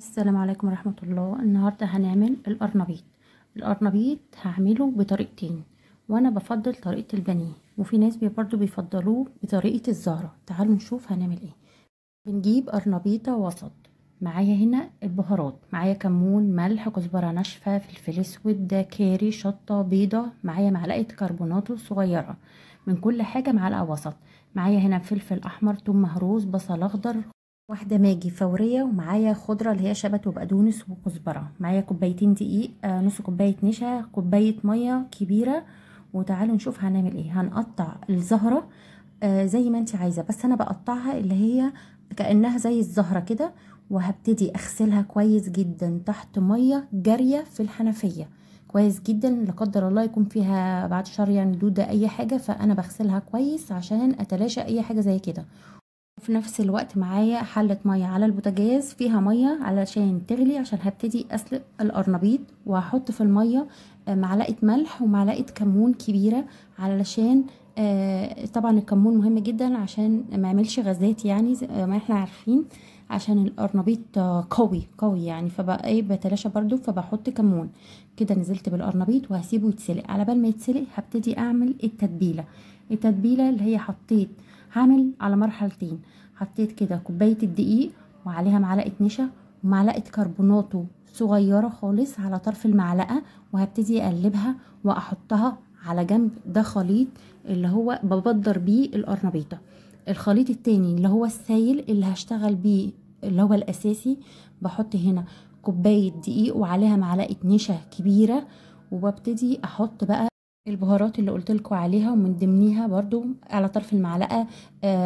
السلام عليكم ورحمة الله. النهاردة هنعمل القرنبيط. القرنبيط هعمله بطريقتين، وانا بفضل طريقة البانيه، وفي ناس برضو بيفضلوه بطريقة الزهرة. تعالوا نشوف هنعمل ايه. بنجيب قرنبيطة وسط، معايا هنا البهارات، معايا كمون، ملح، كزبرة ناشفة، فلفل اسود، كاري، شطة بيضة، معايا معلقة كربوناتو صغيرة، من كل حاجة معلقة وسط، معايا هنا فلفل احمر، توم مهروس، بصل اخضر، واحدة ماجي فورية، ومعايا خضرة اللي هي شبت وبقدونس وكزبرة، معايا كوبايتين دقيق، نص كوباية نشا، كوباية مية كبيرة. وتعالوا نشوف هنعمل ايه. هنقطع الزهرة زي ما انت عايزة، بس انا بقطعها اللي هي كأنها زي الزهرة كده، وهبتدي اغسلها كويس جدا تحت مية جارية في الحنفية كويس جدا، لا قدر الله يكون فيها بعد شر يعني دودة اي حاجة، فانا بغسلها كويس عشان اتلاشى اي حاجة زي كده. وفي نفس الوقت معايا حلة مية على البوتاجاز فيها مية علشان تغلي، عشان هبتدي اسلق القرنبيط، وهحط في المية معلقة ملح ومعلقة كمون كبيرة، علشان طبعا الكمون مهم جدا عشان ما يعملش غازات، يعني زي ما احنا عارفين، عشان القرنبيط قوي قوي يعني، فبقى ايه بتلاشى برضو، فبحط كمون كده. نزلت بالقرنبيط وهسيبه يتسلق. على بال ما يتسلق هبتدي اعمل التتبيله. التتبيله اللي هي حطيت، هعمل على مرحلتين. حطيت كده كوباية الدقيق وعليها معلقه نشا ومعلقة كربوناتو صغيرة خالص على طرف المعلقة، وهبتدي اقلبها واحطها على جنب. ده خليط اللي هو ببدر بيه القرنبيطه. الخليط التاني اللي هو السايل اللي هشتغل بيه اللي هو الاساسي، بحط هنا كوباية دقيق وعليها معلقه نشا كبيرة، وببتدي احط بقى البهارات اللي قلت لكم عليها، ومن ضمنيها برضو على طرف المعلقة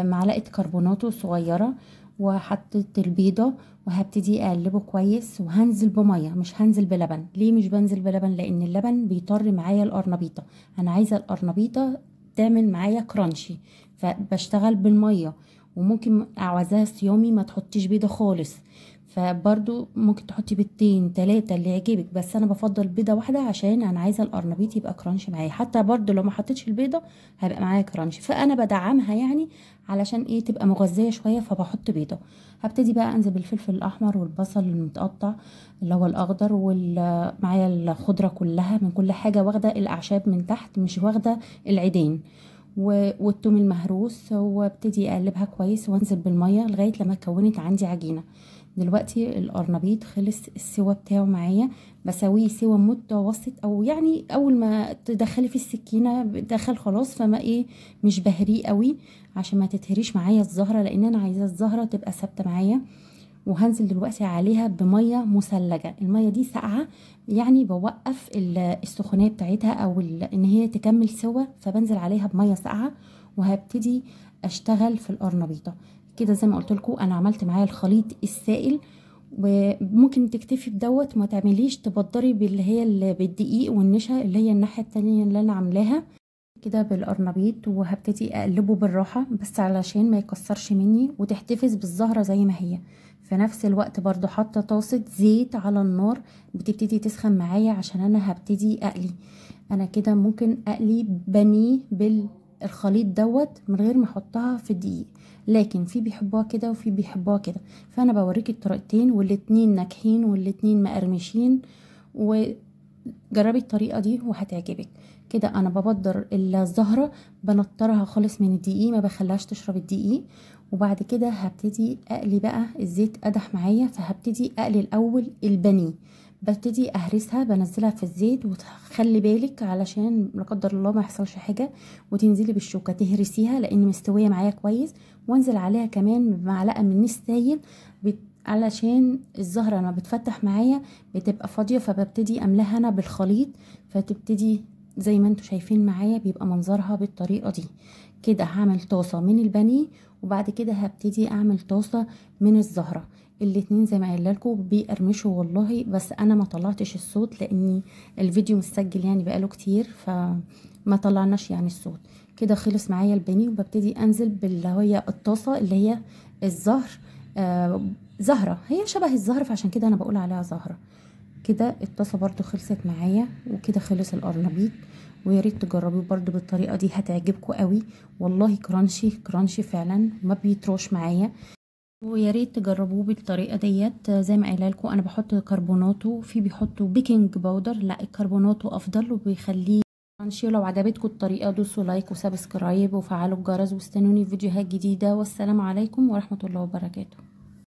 معلقه كربوناتو صغيرة، وحطيت البيضة، وهبتدي اقلبه كويس، وهنزل بميه، مش هنزل بلبن. ليه مش بنزل بلبن؟ لان اللبن بيطر معايا القرنبيطه، انا عايزه القرنبيطه تعمل معايا crunchy، فبشتغل بالمية. وممكن عاوزاها صيامي ما تحطيش بيضة خالص، فبرضو ممكن تحطي بيضتين 3 اللي يعجبك، بس انا بفضل بيضة واحدة عشان انا عايزه القرنبيط يبقى crunchy معايا. حتى برضو لو ما حطيتش البيضة هيبقى معايا crunchy، فانا بدعمها يعني علشان ايه تبقى مغذيه شوية، فبحط بيضة. هبتدي بقى انزل بالفلفل الاحمر والبصل المتقطع اللي هو الاخضر، ومعايا الخضرة كلها من كل حاجة، واخده الاعشاب من تحت مش واخده العيدين، والثوم المهروس، وابتدي اقلبها كويس وانزل بالمية لغاية لما كونت عندي عجينه. دلوقتي القرنبيط خلص السوا بتاعه معايا، بسويه سوا متوسط، او يعني اول ما تدخلي في السكينة دخل خلاص، فما ايه مش بهريه قوي عشان ما تتهريش معايا الزهرة، لان انا عايزه الزهرة تبقى ثابتة معايا. وهنزل دلوقتي عليها بميه مثلجه، المية دي ساقعه يعني بوقف السخونيه بتاعتها او ان هي تكمل سوا، فبنزل عليها بميه ساقعه، وهبتدي اشتغل في القرنبيطه كده. زي ما قلت لكم انا عملت معايا الخليط السائل، وممكن تكتفي بدوت ما تعمليش تبدري باللي هي اللي بالدقيق والنشا اللي هي الناحية التانية اللي انا عاملاها كده بالقرنبيط. وهبتدي اقلبه بالراحة بس علشان ما يكسرش مني، وتحتفظ بالزهره زي ما هي. في نفس الوقت برضو حاطه طاسه زيت على النار بتبتدي تسخن معايا عشان انا هبتدي اقلي. انا كده ممكن اقلي بانيه بالخليط دوت من غير ما احطها في الدقيق، لكن في بيحبوها كده وفي بيحبوها كده، فانا بوريك الطريقتين والاتنين ناجحين والاتنين مقرمشين، وجربي الطريقة دي وهتعجبك. كده انا ببدر الزهرة، بنطرها خالص من الدقيق، ما بخليهاش تشرب الدقيق. وبعد كده هبتدي اقلي بقى، الزيت قدح معايا فهبتدي اقلي الاول البانيه، ببتدي اهرسها، بنزلها في الزيت، وخلي بالك علشان لا قدر الله ما يحصلش حاجة، وتنزلي بالشوكة تهرسيها لان مستوية معايا كويس، وانزل عليها كمان بمعلقه من السايل علشان الزهرة لما بتفتح معايا بتبقى فاضية، فببتدي املاها انا بالخليط، فتبتدي زي ما انتم شايفين معايا بيبقى منظرها بالطريقة دي كده. هعمل طاسه من البانيه، وبعد كده هبتدي اعمل طاسه من الزهرة. الاتنين زي ما قايله لكم بيقرمشوا والله، بس انا ما طلعتش الصوت لان الفيديو مسجل يعني بقاله كتير، فما طلعناش يعني الصوت. كده خلص معايا البانيه، وببتدي انزل باللي هي الطاسه اللي هي الزهر، زهره، هي شبه الزهر فعشان كده انا بقول عليها زهره. كده الطاسه برضو خلصت معايا، وكده خلص القرنبيط. ويا ريت تجربوه برضو بالطريقة دي، هتعجبكم قوي والله. crunchy crunchy فعلا، ما بيتروش معايا. ويا ريت تجربوه بالطريقة ديت. زي ما قايله لكم انا بحط كربوناتو، في بيحطوا baking powder، لا الكربوناتو افضل وبيخليه crunchy. لو عجبتكم الطريقة دوسوا like و subscribe وفعلوا الجرس، واستنوني في فيديوهات جديدة. والسلام عليكم ورحمة الله وبركاته.